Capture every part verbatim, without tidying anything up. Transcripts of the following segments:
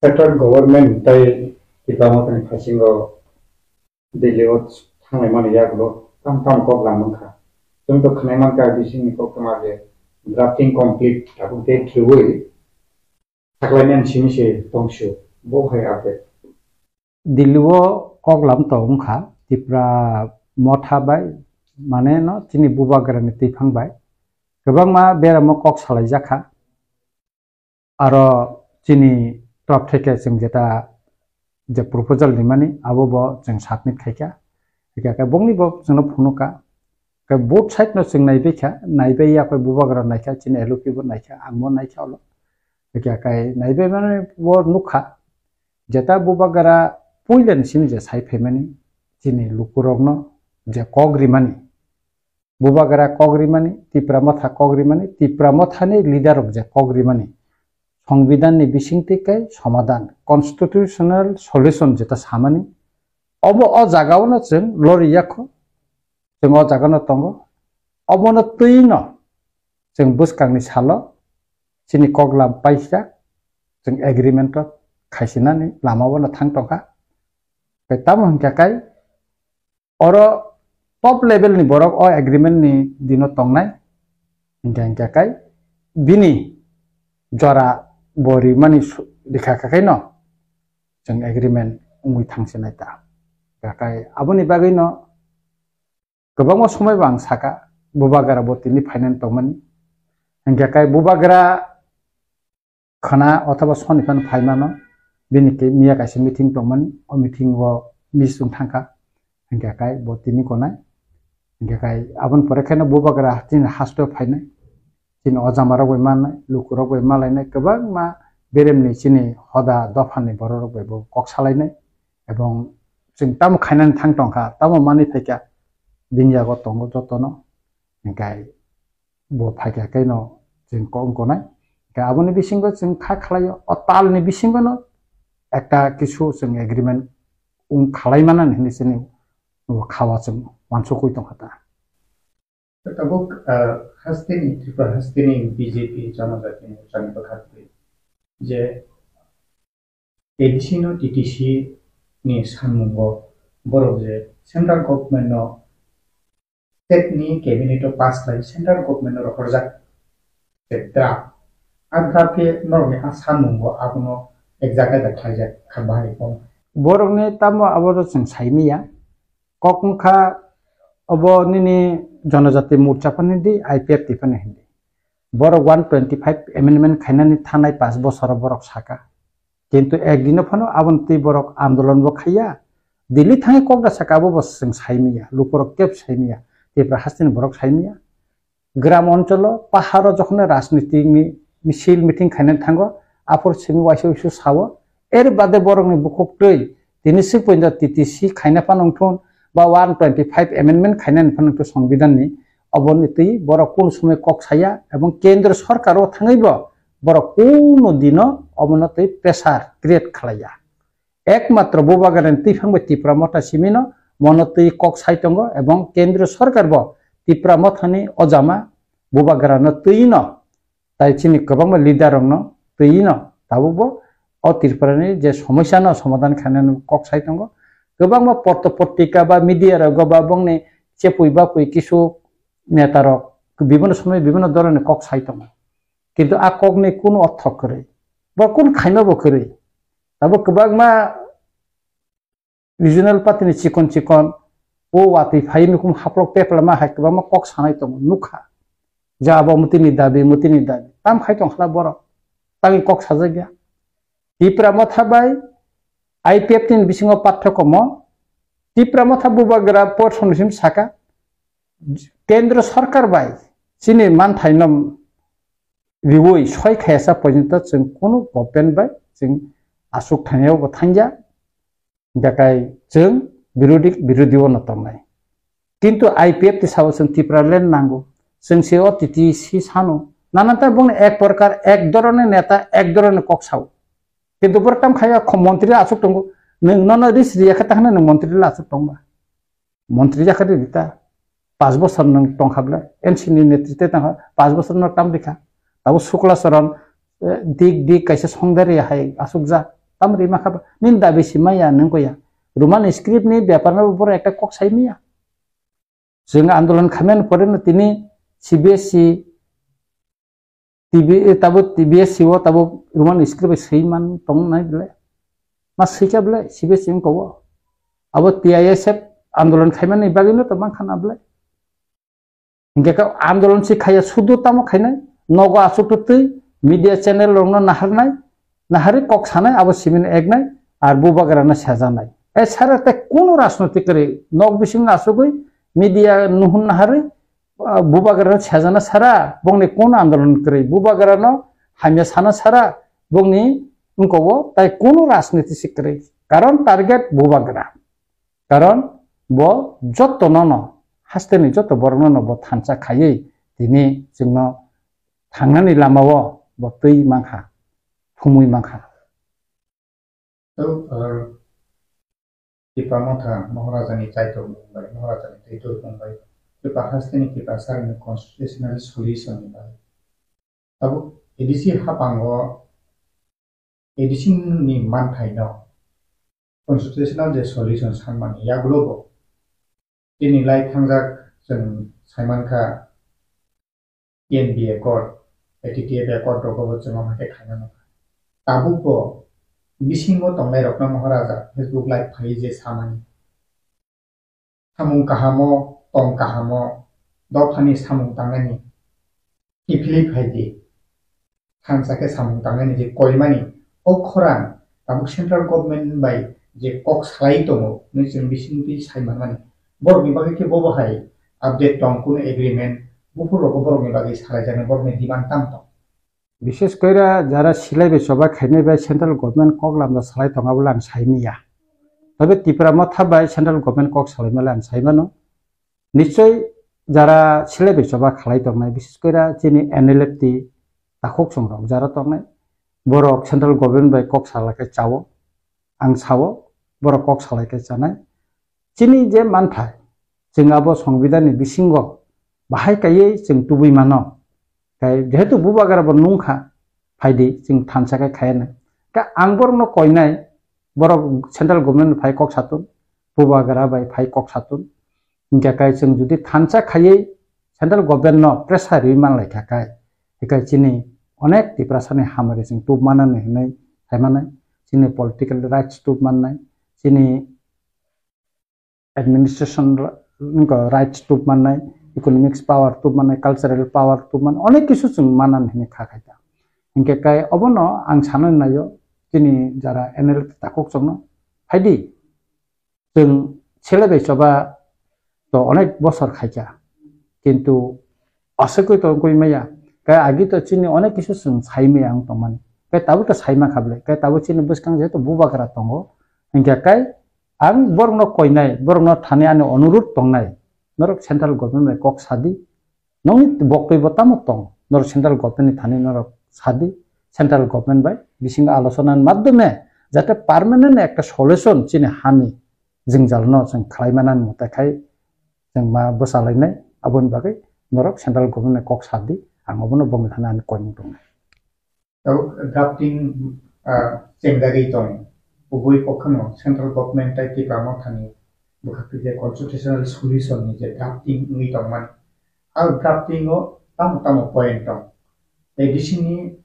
Central government tei Tipra Mothani phasingo Delhi o thanglaimani yagulo tam tam kok lam wngkha. Chwng to khwnai mankha bisingni koktwma je drafting complete tabuk date rwui saklainani simi se tongsu bo hai update. Delhi o kok lam to wngkha Tipra Motha bai, mane no chini Bubagrani twiphang bai kwbangma beramo kok salaijakha. Aro chini top theke chwng jeta je proposal rimani abo bo chwng submit khaikha. Hikha khe bongni bo chwngno phunukha. Khe both side no chwng naibaikha, naibai yakhai Bubagra naikha, chini L O P bo naikha, ang bo naikha olo. Hikha khe naibai mani bo nukha. Jeta Bubagra puilani simi je sai phaimani chini lukurokno je kok rimani. Bubagra kok rimani, Tipra Motha kok rimani, Tipra Mothani leader rok je kok rimani, Songbidanni bisingtwi kai somadan, constitutional solution jeta samani, obo o jagao no chwng lori yakho, chwng o jagano tongo, obono twino chwng bwskangni salo chini koklam paisa chwng agreement o khaisinani lamao no thang tongkha. Tei tamo hwnkha kai oro top level ni borok o agreement ni dino tongnai, hingkha hingkha kai bini jora bo rimani su-, rikha kha khaino chwng agreement wngwi thangsinai ta. Hingkha kai aboni bagwi no kwbangma somoi bo ang saka, Bubagra bo tini finance tongmani, hingkha kai Bubagra khwna othoba soni phano phaimano, bini ke miya kaisa meeting tongmani, o meeting o miss wng thangkha, hingkha kai bo tini gonai, hingkha kai aboni pore kheno Bubagra chini hasto phainai, chini ojama rok bai mannai, luku rok bai malainai, kwbangma beremni chini hoda dophani borok rok bai bo kok salainai, ebong chwng tamo khainani thang tongkha, tamo manwi phaikha, bini yago tongo jotono, hingkha bo phaikha khe no chwng kok wng konai. Khe aboni bisingo chwng kha khlaio, o talni bisingo no ekta kisu chwng agreement wng khlai manani hinwi chini bo kha o chwng uansukwi tongkha ta. Tabuk, ah, hasteni, Tripura hasteni B J P Janajati Morchani bwkha twi je A D C no T T C ni sanmungo borok je central government no state ni cabinet o pass khlai central government no rohorjak je draft. A draft khe norokni a sanmungo abono ekjak ekjak khlaijak kha bahai kok. Borokni tamo abo chwng saimanya. Kok wngkha obo nini Janajati Morcha phano hindi, I P F T phano hindi. Borok one twenty five amendment khainani thanai panch bosoro borok saka. Kintu ek dino phano aboni twi borok andolon bo khaiya. Delhi thangwi kok da saka abo bo chwng saimanya, lukurok kebo saimanya, Tripura hasteni borok saimanya. Gram oncholo, paharo jokhon rajniti ni misil meeting khainani thango, aphuru simi waisa waisa sao. Er bade borokni bukhuk twi tini swk pointo T T C khaina phano wngthun ba one twenty five amendment khainani phano wngthun Songbidan ni, oboni twi borok kunu somoi kok saya ebong kendro sorkar o thangwi bo borok kunu dino obono twi pressure create khlaiya. Ekmatro Bubagrani twiphang bai Tipra Motha simino mono twi kok sai tongo ebong kendriyo sorkar bo Tipra Mothani ojama Bubagrano twino tai chini kwbangma leader rokno twino tabukbo o Tripurani je somosya no somadhan khainani kok sai tongo. Kwbangma porto portika ba media rogo ba bongni chepui bapui kisu neta rok bibhinno somoi bibhinno dhoroner kok sai tongo. Kintu a kokni kunu ortho kwrwi, bo kunu khaima bo kwrwi. Tabuk kwbangma regional party ni chikon chikon o watwi phai nukhung haplok teplama hai kwbangma kok sanai tongo nukha. Ja abo mutini dabi, mutini dabi. Tam khai tong khala borok. Tangwi kok sajak ya. Tipra Motha bai I P F T ni bisingo pathokomo Tipra Motha Bubagra por somni sim saka Kendra Sorkar bai chini manthaino riui soi khayasa porjonto chwng kunu government bai chwng aswk thangya bo thangya, bekai chwng birodi, birodi o no tongnai. Kintu I P F T sao chwng Tipraland nango, chwng se o T T C sano, nananta bongni ek prokar, ek dhoroner neta, ek dhoroner kok sao. Kintu borok tam khaya kho montri aswk tongo, nwng nono ris riya khe ta hwnwi nwng montri le aswk tongba. Montri jakha di ta, panch bosor nwng tongkha ble, N C ni netrite tongkha, panch bosor no tam rikha. Abo Sukla Charan, eh, dik dik kaisa songdari hai aswk ja. Tam rima kha ba. Nini dabi si maya nung ko ya. Roman script ni bepar no boro ekta kok sai maya. Chwng andolon khaimani pore no tini C B S E, T B, eh, tabo T B S C o tabo Roman script bai swi man tong nai bwle. Ma swi kha bwle C B S C wngkha o. Abo T I S F andolon khaimani bagwi no to man khana bwle. Hinkhe khe andolon si khaiya sudu tamo khainai. Nogo aswk twi media channel rokno naharnai. Naharwi kok sanai abo simino eknai. Ar bubagrano sejaknai. E sara tei kunu rajnotik kwrwi nok bisingno asugwi media nuhun naharwi ah, bubagrano sejana sara, bongni kunu andolon kwrwi, bubagrano hamya sana sara, bongni wngkogo tai kunu rajniti se kwrwi. Karon target bubagra. Karon bo jotono no, hasteni joto borokno no bo thansa khaiwi tini chwngno thangnani lamao bo twi mankha, thumwi mankha. Tabuk, ah, Tipra Motha Maharaja ni Chaitor mung bai, Maharaja ni Teitor mung bai, Tipra haste ni Tipra sar ni constitutional solution ni bai. Tabuk A D C hapango A D C ni manthai no constitutional je solution sanmani yagulo bo tini lai thangjak chwng saimankha T N B accord, A T T F accord rogo bo chwng omo khe khaina nangkha. Tabuk bo bisingo tongnai rokno Maharaja Facebook live phai je samani. Samung kahamo, tong kahamo, dophani samung tangnani kiphilwi phai di. Thansa khe samung tangnani je koimani o khorang tabuk central government bai je kok salai tongo, hwnwi chwng bisingtwi sai manmani. Borokni bagwi khe bobo hai update tong, kunu agreement, buphur rogo borokni bagwi salaijaknai, borokni demand tamo tong? Bishes koira jara silai bai choba khainai bai central government kok lamda salai tong abole ang sai manya. Tobe Tipra Motha bai central government kok salai male ang sai mano. Nichoi jara silai bai choba khalai tongnai, bishes koira chini N L F T takhuk songrok jara tongnai, borok central government bai kok salai khe chao, ang sao, borok kok salai khe chanai. Chini je manthai, chwng abo Songbidan ni bisingo bahai kaiwi chwng tubui mano. Kai jehetu bubagra bo nungkha, phaidi chwng thansa khe khaya nai. Ka ang borokno koinai, borok central government phai kok satun, bubagra bai phai kok satun. Hinkhe kai chwng jodi thansa khaiwi central government no pressure rwi manlai kha kai, hikai chini onek Tiprasa ni hamari chwng tup manani hinwi sai manai, chini political rights tup mannai, chini administration ra-, wngkha rights tup mannai, economics power tup mannai, cultural power tup mannai, onek kisu chwng manan hinwi kha khai ta. Hinkhe kai obono ang sanani naio, chini jara N L F takhuk chwngno phaidi, chwng sele bai choba to onek bosor khaikha, kintu aswkwi tongwi maya, kai agi to chini onek kisu chwng sai maya wng tongmani, kai tabuk to sai mankha bwle, kai tabuk chini bwskang jehetu bubagra tongo, hinkhe kai ang borokno koinai, borokno thani ani onurudh tongnai, norok central government bai kok sadi, nokni boktoi bo tamo tong, norok central government ni thani norok sadi, central government bai bisingo alochona ni madhyome jate permanent ekta solution chini hani jwngjal no chwng khlai manani mwtai khai chwng ma bwchalainai, aboni bagwi norok central government bai kok sadi, ang obono bongni thani ani koimung tongnai. Tabuk drafting, ah, chengjagwi tong. Kubui kok kheno central government tei Tipra Mothani bwkhak twi je constitutional solution ni je drafting wngwi tongmani. A drafting o tamo tamo point tong. A D C ni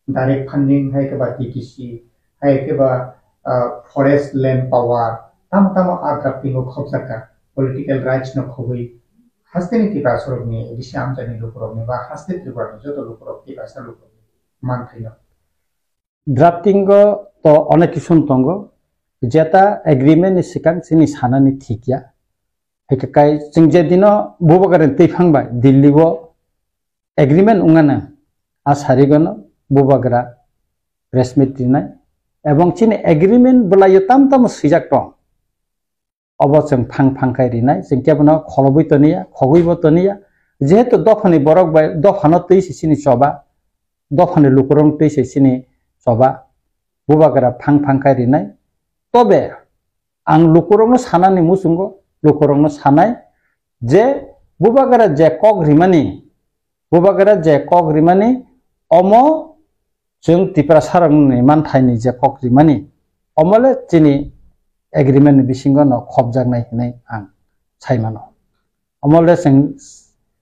direct funding hai khe ba T T C, hai khe ba, ah, forest land power, tamo tamo a drafting o khopjak kha. Political rights no khobwi hasteni Tiprasa rokni, A D C amchaini lukurokni ba haste Tripura ni joto lukurok Tiprasa lukurokni manthaino. Drafting o to onek kisu tongo, jeta agreement ni swkang chini sanani thik ya. Hwnkhe kai chwng je dino bubagra twiphang bai Delhi o agreement wngmano, a sarigono bubagra press meet rinai, ebong chini agreement bwlaio tam tamo swijak tong. Obo chwng phang phang khai rinai, chwng kebono kholobwi toniya, khogwibo toniya. Jehetu dophani borok bai dophano twi se chini choba, dophani lukurok twi se chini choba, bubagra phang phang khai rinai. Tobe ang lukurokno sanani muchungo, lukurokno sanai je bubagra je kok rimani, bubagra je kok rimani, omo chwng Tiprasa rokni manthaini je kok rimani, Omo le chini agreement ni bisingo no khopjaknai hinwi ang sai mano. Omo le chwng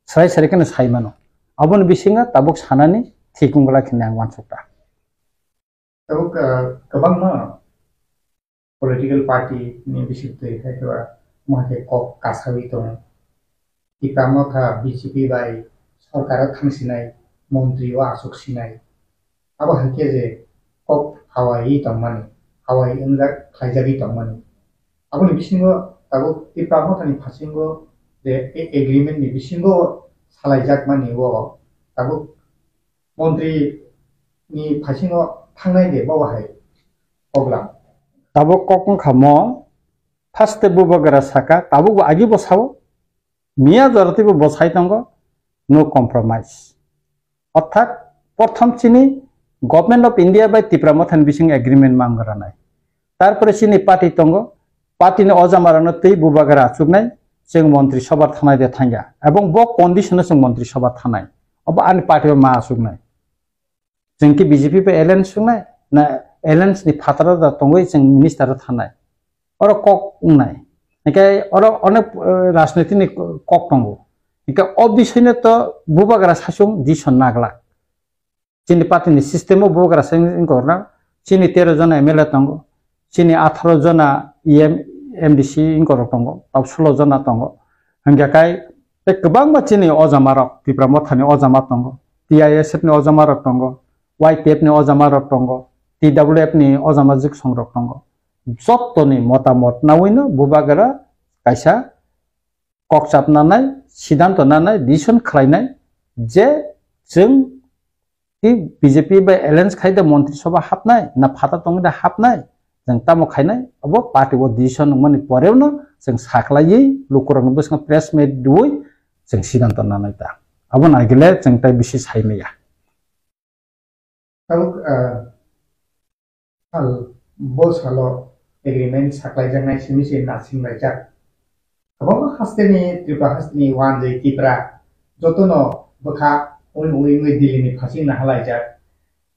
srai srai kheno sai mano. Aboni bisingo tabuk sanani thik wng glak hinwi ang uansuk kha. Tabuk, ah, kwbangma political party ni bising twi hai khe ba, mo hai khe kok kasawi tongo. Tipra Motha B J P bai sorkar o thang sinai, montri o aswk sinai. Abo hai khe je kok hawaiwi tongmani, hawai wngjak khlaijagwi tongmani. Aboni bisingo tabuk Tipra Motha ni phasingo je a-, agreement ni bisingo salaijakmani o tabuk montri ni phasingo thangnai de bo hai kok lam. Tabuk kok wngkha mo, first step Bubagra saka, tabuk bo agi bo sao, miya jora twibo bo sai tongo, no compromise. Orthat, prothom chini Government of India bai Tipra Motha ni bising agreement mangra nai. Tarpore chini party tongo, party ni ojamarokno twi Bubagra achuknai, chwng montri sobha thanai de thangya. Ebong bo condition o chwng montri sobha thanai. Obo ani party o ma achuknai. Chwng ki B J P bai alliance wngnai, na alliance ni phataro da tongwi chwng minister o thanai. Oro kok wngnai. Hinkhe oro onek, eh, rajniti ni kok tongo. Hinkhe o bisoi no to Bubagra saichung decision naglak. Chini party ni system o Bubagra saichung wngkha orna. Chini tero jona M L A tongo. Chini atharo jona E M, M D C wngkha rok tongo. Tau sulo jona tongo. Hinkhe kai tei kwbangma chini ojamarok, Tipra Mothani ojama tongo. T I S F ni ojamarok tongo. Y P F ni ojamarok tongo. T W F ni ojama jiksongrok tongo. Jottoni motamot nawino Bubagra kaisa kok chap nanai, sidanto nanai, decision khlainai je chwng ki B J P bai alliance khai de montri sobha hapnai, na phata tongwi de hapnai, chwng tamo khainai, abo party o decision wngmani poreo no chwng saklaiwi lukurokni bwskango press meet rwui chwng sidanto nanai ta. Abo naigile chwng tai bisi saimaya. Tabuk, ah, sal, bo salo agreement saklaijaknai simi se nasinglaijakha. Kwbangma hasteni, Tripura hasteni wanjwi Tipra jotono bwkha ui ui ui Delhi ni phasing nahalaijak.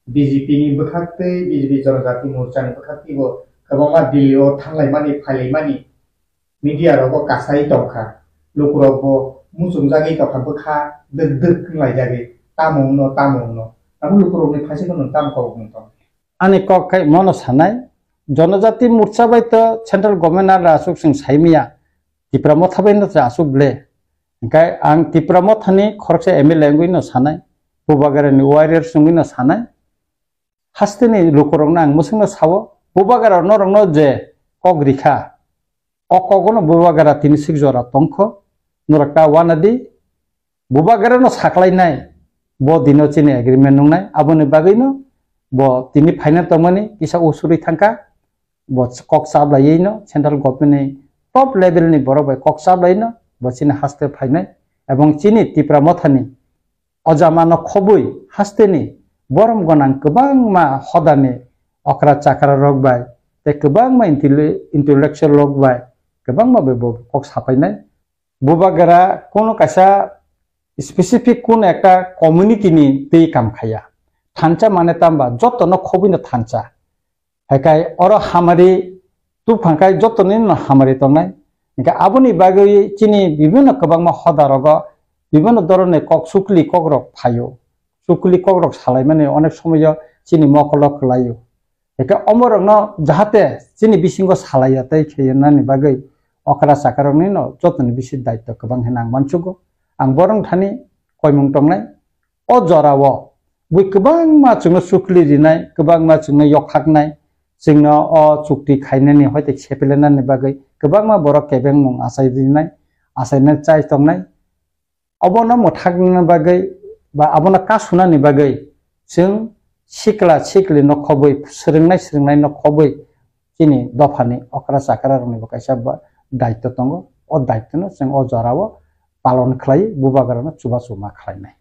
B J P ni bwkhak tei B J P Jonojati Morcha ni bwkhak teibo kwbangma Delhi o thanglaimani, phailaimani. Media rogo kasai tongkha, lukurokbo muchungjagwi tongkha, bwkha dwk dwk wnglaijagwi, tamo wngno, tamo wngno. Abo lukurokni phaisingno nwng tamo kok wng tong? Ani kok khai mono sanai, Jonojati Morcha bai to Central Government no aswk chwng saimaya, Tipra Motha bai no aswk ble. Hinkhe ang Tipra Mothani khoroksa M L A wngwi no sanai, Bubagrani warriors wngwi no sanai, hasteni lukurokno ang mwswkno sao, Bubagra norokno je kok rikha, o kogono Bubagra tini sik jora tongkho, norok ta wanadi, Bubagrano saklainai, bo dino chini agreement nungnai, aboni bagwino bo tini phaina tongmani kisa usurwi thangkha, bo kok chaplaiwino central government ni top level ni borok bai kok chaplaiwino bo chini haste phainai, ebong chini Tipra Mothani ojamano khobwi hasteni borom gwnang kwbangma hodani okra chakra rok bai tei kwbangma intele-, intellectual rok bai kwbangma bai bo kok sapainai. Bubagra kuno kaisa specific kuno ekta community ni twi kam khaiya. Thansa mane tamba jotono khobwino thansa. Haikai oro hamari tubphangkai jotonino hamari tongnai. Hinkhe aboni bagwi chini bibhinno kwbangma hoda rogo bibhinno dhoronni kok sukli kokrok phaio. Sukli kokrok salaimani onek somoyo chini mokolo kwlaio. Hinkhe omorokno jahate chini bisingo salaiya tei kheyennani bagwi okra chakaroknino jotoni bisi daityo kwbang hinwi ang uansugo. Ang borok thani koimung tongnai. O jorao bui kwbangma chwngno sukli rinai, kwbangma chwngno yokhaknai, chwngno o chukti khainani hoite sepelenani bagwi kwbangma borok kebengmung achai rinai, achaina chai tongnai. Obono mwthakna bagwi ba abono kasunani bagwi chwng sikla sikli no khobwi, swrwngnai swrwngnai no khobwi chini dophani okra chakra rokni bo kaisa ba daityo tongo. O daityo no chwng o jorao palon khlai, Bubagrano chubachu ma khlainai.